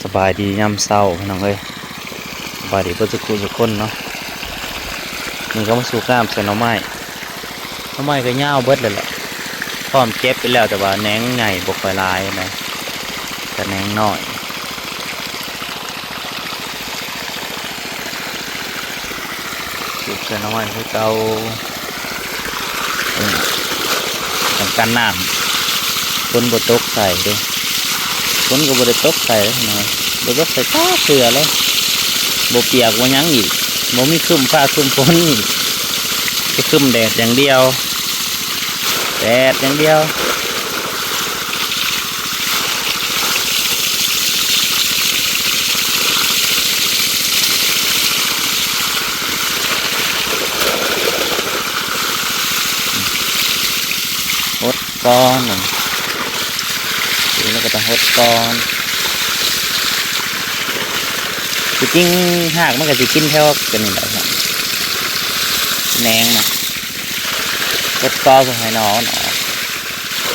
ສະບາຍດີຍາມເຊົ້າພີ່ນ້ອງເອີຍ ສະບາຍດີເບິດທຸກຜູ້ທຸກຄົນເນາະ. ນີ້ກໍມາສູບນ້ຳໃສ່ໜໍ່ໄມ້ ໜໍ່ໄມ້ກໍຍາວເບິດແລ້ວແຫຼະ ພ້ອມເກັບໄປແລ້ວ ແຕ່ວ່າແໜງໃຫຍ່ບໍ່ຄ່ອຍຫຼາຍນະ ກະແໜງນ້ອຍ. ປູກໃສ່ໜໍ່ໄມ້ຄືເກົ່າ ເອີ ຕ້ອງການນ້ຳ ຝົນບໍ່ຕົກໃສ່ເດ້ ຝົນກໍບໍ່ໄດ້ຕົກໃສ່ເດ້ພີ່ນ້ອງ ບໍ່ຕົກໃສ່ຈັກເທື່ອເລີຍ ບໍ່ປຽກບໍ່ຫຍັງອີກ ບໍ່ມີຄຶ້ມຟ້າຄຶ້ມຝົນອີກ ແຕ່ຄຶ້ມແດດຢ່າງດຽວ ແດດຢ່າງດຽວ. ຫົດກ່ອນ ນີ້ແລ້ວກໍຕ້ອງຫົດກ່ອນ ທີ່ຈິງຮາກມັນກໍຊິກິນແຖວຕົວນີ້ແຫຼະ ແໜງນະ ຫົດຕໍ່ເພື່ອໃຫ້ໜໍ່ມັນອອກ.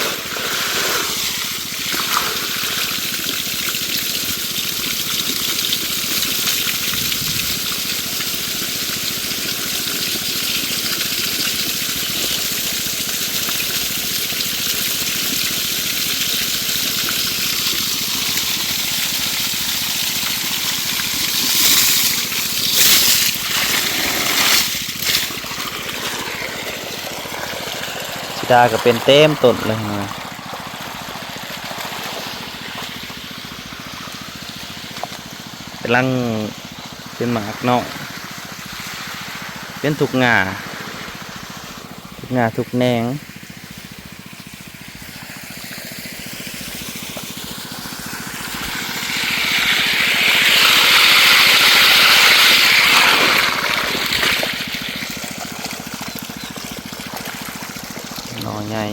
ຊິດາກໍເປັນເຕັມຕົ້ນເລີຍນະ. ກຳລັງເປັນໝາກນ້ອຍ ເປັນທຸກງ່າ ທຸກງ່າທຸກແໜງ. ໜໍ່ໃຫຍ່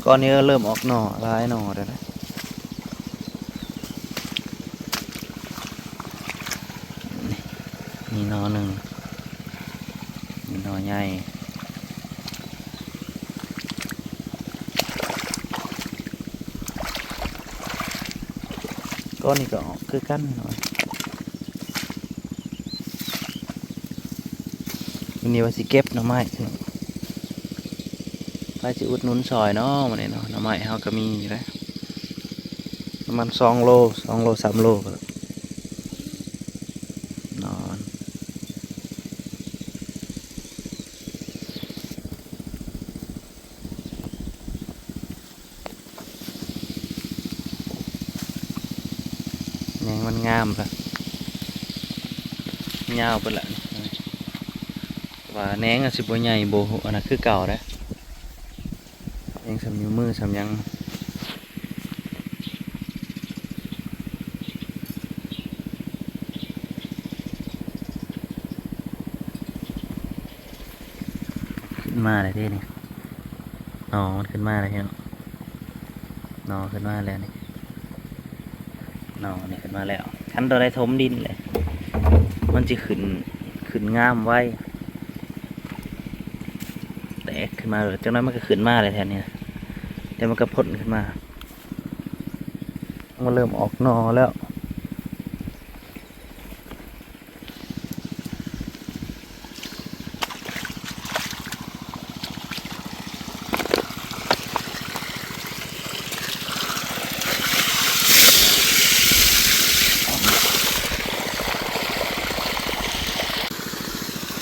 ກ່ອນນີ້ເລີ່ມອອກໜໍ່ ຫຼາຍໜໍ່ແລ້ວນະ. ນີ້ໜໍ່ໜຶ່ງ ນີ້ໜໍ່ໃຫຍ່ ກ່ອນນີ້ກໍອອກຄືກັນເນາະ. ມື້ນີ້ວ່າຊິເກັບໜໍ່ໄມ້ ໃຜຊິອຸດໜູນຊ່ອຍເນາະມື້ນີ້ເນາະ. ໜໍ່ໄມ້ເຮົາກໍມີຢູ່ເດ້ ປະມານສອງໂລ ສອງໂລ ສາມໂລ ນອນ. ແໜງມັນງາມລະ ຍາວເບິດລະ ວ່າແໜງອາດຊິບໍ່ໃຫຍ່ ບໍ່ ອັນນັ້ນຄືເກົ່າເດ້ ແໜງສ່ຳນິ້ວມືສ່ຳຫຍັງ. ຂຶ້ນມາແລ້ວເດ້ນີ້ ໜໍ່ມັນຂຶ້ນມາແລ້ວພີ່ນ້ອງ ໜໍ່ຂຶ້ນມາແລ້ວນີ້ ໜໍ່ນີ້ຂຶ້ນມາແລ້ວ. ຄັນຕົວໃດຖົມດິນເລີຍ ມັນຊິຂຶ້ນ ຂຶ້ນງາມໄວ ແຕກຂຶ້ນມາເລີຍ. ຈັກໜ້ອຍມັນກໍຂຶ້ນມາແລ້ວແຖວນີ້ ແຕ່ມັນກໍພົ້ນຂຶ້ນມາ ມັນເລີ່ມອອກໜໍ່ແລ້ວ.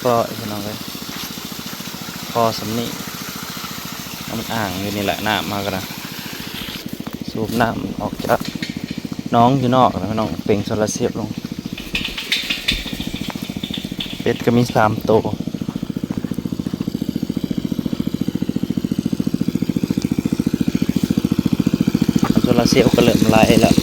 ພໍພີ່ນ້ອງເອີຍ ພໍສ່ຳນີ້ ມັນອ່າງຢູ່ນີ້ແຫຼະ ນ້ຳມາກໍໄດ້ ສູບນ້ຳອອກຈາກໜອງຢູ່ນອກແລ້ວພີ່ນ້ອງ ເປັ່ງໂຊລາເຊວລົງ. ເປັດກໍມີສາມໂຕ ໂຊລາເຊວກໍເລີ່ມໄຫຼແລ້ວ.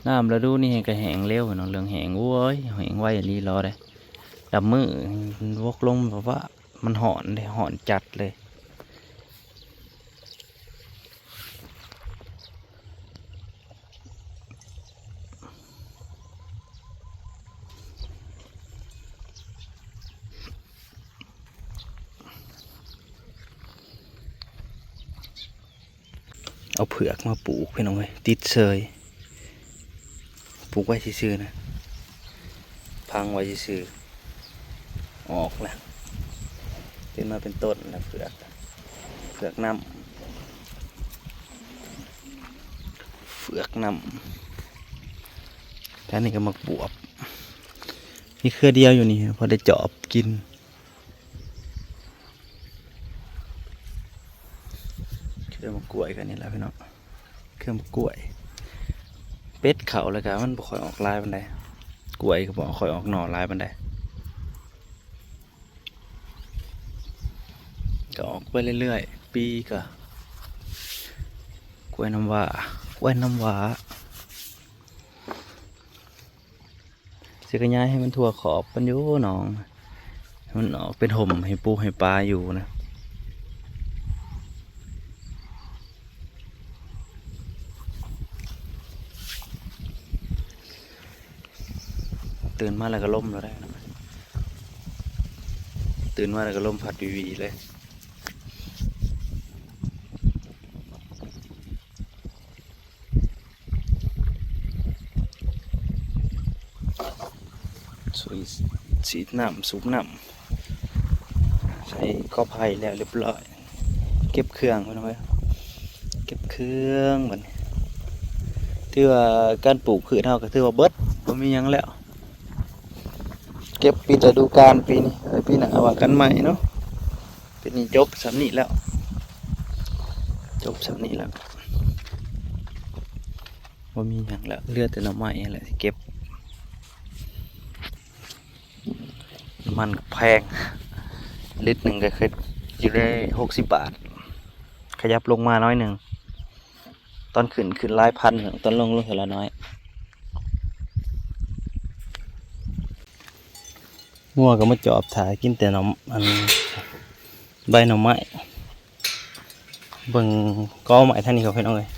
ນ້ຳລະດູນີ້ແຮ່ງກະແຫ້ງເລັວເນາະ ເລື່ອງແຫ້ງ ໂອ້ຍ ແຫ້ງໄວອີ່ຫຼີລໍເດ້ ດຳມື້ ບົກລົງແບບວ່າມັນຮ້ອນເດ້ ຮ້ອນຈັດເລີຍ. ເອົາເຜືອກມາປູກ ພີ່ນ້ອງເອີຍ ຕິດເຊີຍ. ປູກໄວ້ຊື່ໆນະ ພັງໄວ້ຊື່ໆ ອອກແລ້ວ ຂຶ້ນມາເປັນຕົ້ນແລ້ວ ເຜືອກ ເຜືອກນ້ຳ ເຜືອກນ້ຳ. ແຖວນີ້ກໍໝາກບວບ ມີເຄືອດຽວຢູ່ນີ້ ພໍໄດ້ຈອບກິນ. ເຄືອໝາກກ້ວຍກໍນີ້ແຫຼະພີ່ນ້ອງ ເຄືອໝາກກ້ວຍ ເປັດເຂົ້າແລ້ວກໍມັນບໍ່ຄ່ອຍອອກຫຼາຍປານໃດ ກ້ວຍກໍບໍ່ຄ່ອຍອອກໜໍ່ຫຼາຍປານໃດ ກໍອອກໄປເລື້ອຍໆ ປີກໍ ກ້ວຍນ້ຳຫວ້າ ກ້ວຍນ້ຳຫວ້າ. ຊິຂະຫຍາຍໃຫ້ມັນທົ່ວຂອບມັນຢູ່ໜອງ ໃຫ້ມັນອອກເປັນຮົ່ມໃຫ້ປູໃຫ້ປາຢູ່ນະ. ຕື່ນມາແລ້ວກໍລົມແລ້ວໄດ໋ ຕື່ນມາແລ້ວກໍລົມພັດວີໆເລີຍ. ສ- ສີດນ້ຳ ສູບນ້ຳ ໃສ່ກອໄຜ່ແລ້ວຮຽບຮ້ອຍ ເກັບເຄື່ອງພີ່ນ້ອງເອີຍ ເກັບເຄື່ອງບັດນີ້ ຖືວ່າການປູກພືດເຮົາກໍຖືວ່າເບິດ ບໍ່ມີຫຍັງແລ້ວ ເກັບປິດລະດູການປີນີ້ ເອີ ປີໜ້າວ່າກັນໃໝ່ເນາະ. ປີນີ້ຈົບສ່ຳນີ້ແລ້ວ ຈົບສ່ຳນີ້ແລ້ວ ບໍ່ມີຫຍັງແລ້ວ ເຫຼືອແຕ່ໜໍ່ໄມ້ຫັ້ນແຫຼະຊິເກັບ. ນ້ຳມັນກໍແພງ ລິດໜຶ່ງກໍຄືຢູ່ໃນຫົກສິບບາດ ຂະຫຍັບລົງມາໜ້ອຍໜຶ່ງ ຕອນຂຶ້ນຂຶ້ນຫຼາຍພັນ ຕອນລົງລົງເທື່ອລະໜ້ອຍ. ງົວກໍມາຈອບຖ້າກິນແຕ່ໜໍ່ ອັນ ໃບໜໍ່ໄມ້ ເບິ່ງກໍໄມ້ທາງນີ້ກໍ ພີ່ນ້ອງເອີຍ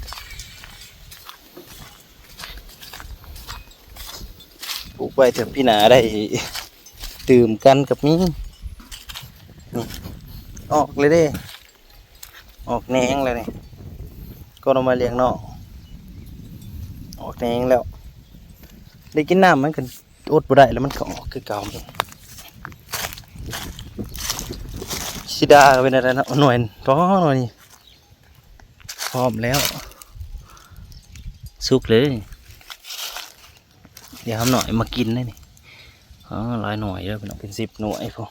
ປູກໄວ້ເທື່ອປີໜ້າໄດ້ຕື່ມກັນກໍມີ. ນີ້ ອອກເລີຍເດ້ ອອກແໜງແລ້ວນີ້ ກໍເອົາມາລ້ຽງນອກ ອອກແໜງແລ້ວ ໄດ້ກິນນ້ຳມັນກໍ ອົດບໍ່ໄດ້ແລ້ວ ມັນກໍອອກຄືເກົ່າ. ຊິດາກໍເປັນໄດ້ເນາະ ໜ່ວຍ ພໍໜ່ວຍນີ້ ພ້ອມແລ້ວ ສຸກເລີຍ. ດຽວຫາໜ່ວຍມາກິນໄດ້ນີ້ ອໍ ຫຼາຍໜ່ວຍເດີພີ່ນ້ອງ ເປັນສິບໜ່ວຍພຸ້ນ.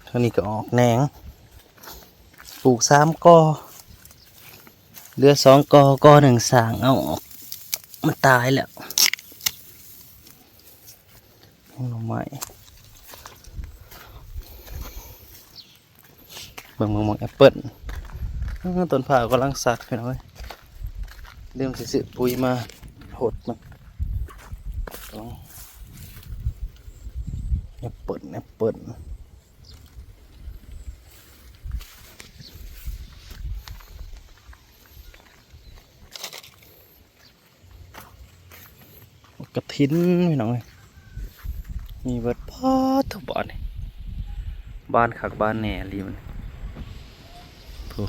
ທາງນີ້ກໍອອກແໜງ ປູກສາມກໍ ເຫຼືອສອງກໍ ກໍໜຶ່ງສ້າງເອົາອອກ ມັນຕາຍແລ້ວ. ໜໍ່ໄມ້ ເບິ່ງ ເບິ່ງ ເບິ່ງແອັບເປິ້ນ ເອີ ຕົ້ນພ້າວກຳລັງສັກ ພີ່ນ້ອງເອີຍ ລືມຊິຊື້ປຸ໋ຍມາຫົດມັນ. ແອັບເປິ້ນ ແອັບເປິ້ນ ກະຖິນ ພີ່ນ້ອງເອີຍ ມີເບິດ. ປາດໂທ້ ບາດນີ້ ບານຄັກບານແນ່ອີ່ຫຼີມັນ ໂອ້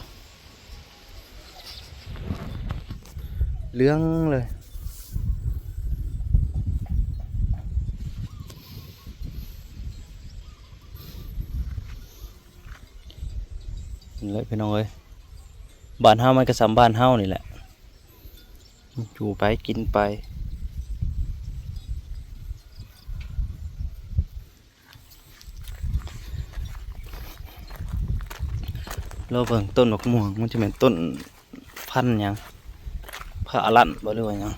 ເຫຼືອງເລີຍ. ນີ້ແຫຼະ ພີ່ນ້ອງເອີຍ ບ້ານເຮົາມັນກໍສ່ຳບ້ານເຮົານີ້ແຫຼະ ຢູ່ໄປກິນໄປ. ລອເບິ່ງຕົ້ນໝາກມ່ວງ ມັນຈະແມ່ນຕົ້ນພັນຫຍັງ ພະອາລັນບໍ ຫຼືວ່າຫຍັງ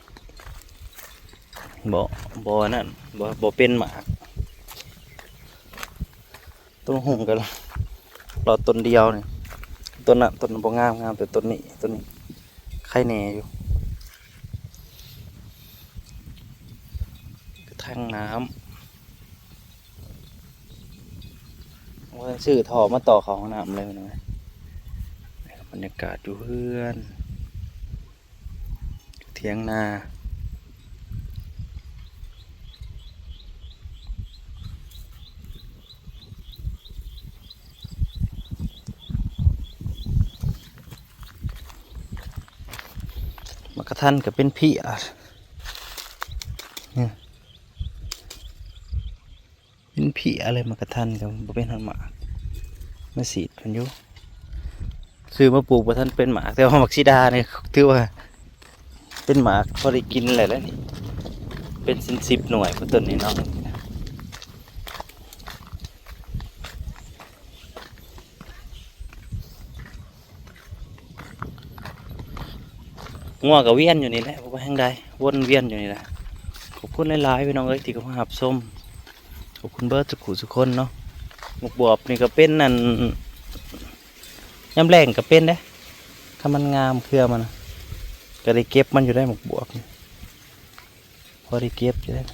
ບໍ່ ບໍ່ອັນນັ້ນ ບໍ່ ບໍ່ເປັນໝາກ. ຕົ້ນຫຸ່ມກໍລອດຕົ້ນດຽວນີ້ ຕົ້ນນັ້ນ ຕົ້ນນັ້ນບໍ່ງາມ ງາມແຕ່ຕົ້ນນີ້ ຕົ້ນນີ້ໄຄແນ່ຢູ່. ກະຖັງນ້ຳ ວ່າຊື້ທໍ່ມາຕໍ່ເຂົ້າຫ້ອງນ້ຳເລີຍນະ. ບັນຍາກາດຢູ່ເຮືອນ ຢູ່ຖຽງນາ. ກະທັນກໍເປັນເພຍ ເປັນເພຍເລີຍ. ໝາກກະທັນກໍບໍ່ເປັນຮອດໝາກ ມາສີດເພິ່ນຢູ່. ຊື້ມາປູກບໍ່ທັນເປັນໝາກ ແຕ່ວ່າໝາກສີດານີ້ຖືວ່າເປັນໝາກພໍໄດ້ກິນແລ້ວແຫຼະນີ້. ເປັນສິບໜ່ວຍພຸ້ນ ຕົ້ນນ້ອຍໆ. ງົວກໍວຽນຢູ່ນີ້ແຫຼະ ບໍ່ໄປທາງໃດ ວົນວຽນຢູ່ນີ້ແຫຼະ. ຂອບຄຸນຫຼາຍໆ ພີ່ນ້ອງເອີຍ ທີ່ເຂົ້າມາຮັບຊົມ. ຂອບຄຸນເບິດທຸກຜູ້ທຸກຄົນເນາະ. ໝາກບວບນີ້ກໍເປັນ ອັນ ຍາມແລ້ງກໍເປັນເດ້ ຄັນມັນງາມເຄືອມັນນະ ກໍໄດ້ເກັບມັນຢູ່ໄດ໋ ໝາກບວບນີ້ ພໍໄດ້ເກັບຢູ່ໄດ໋.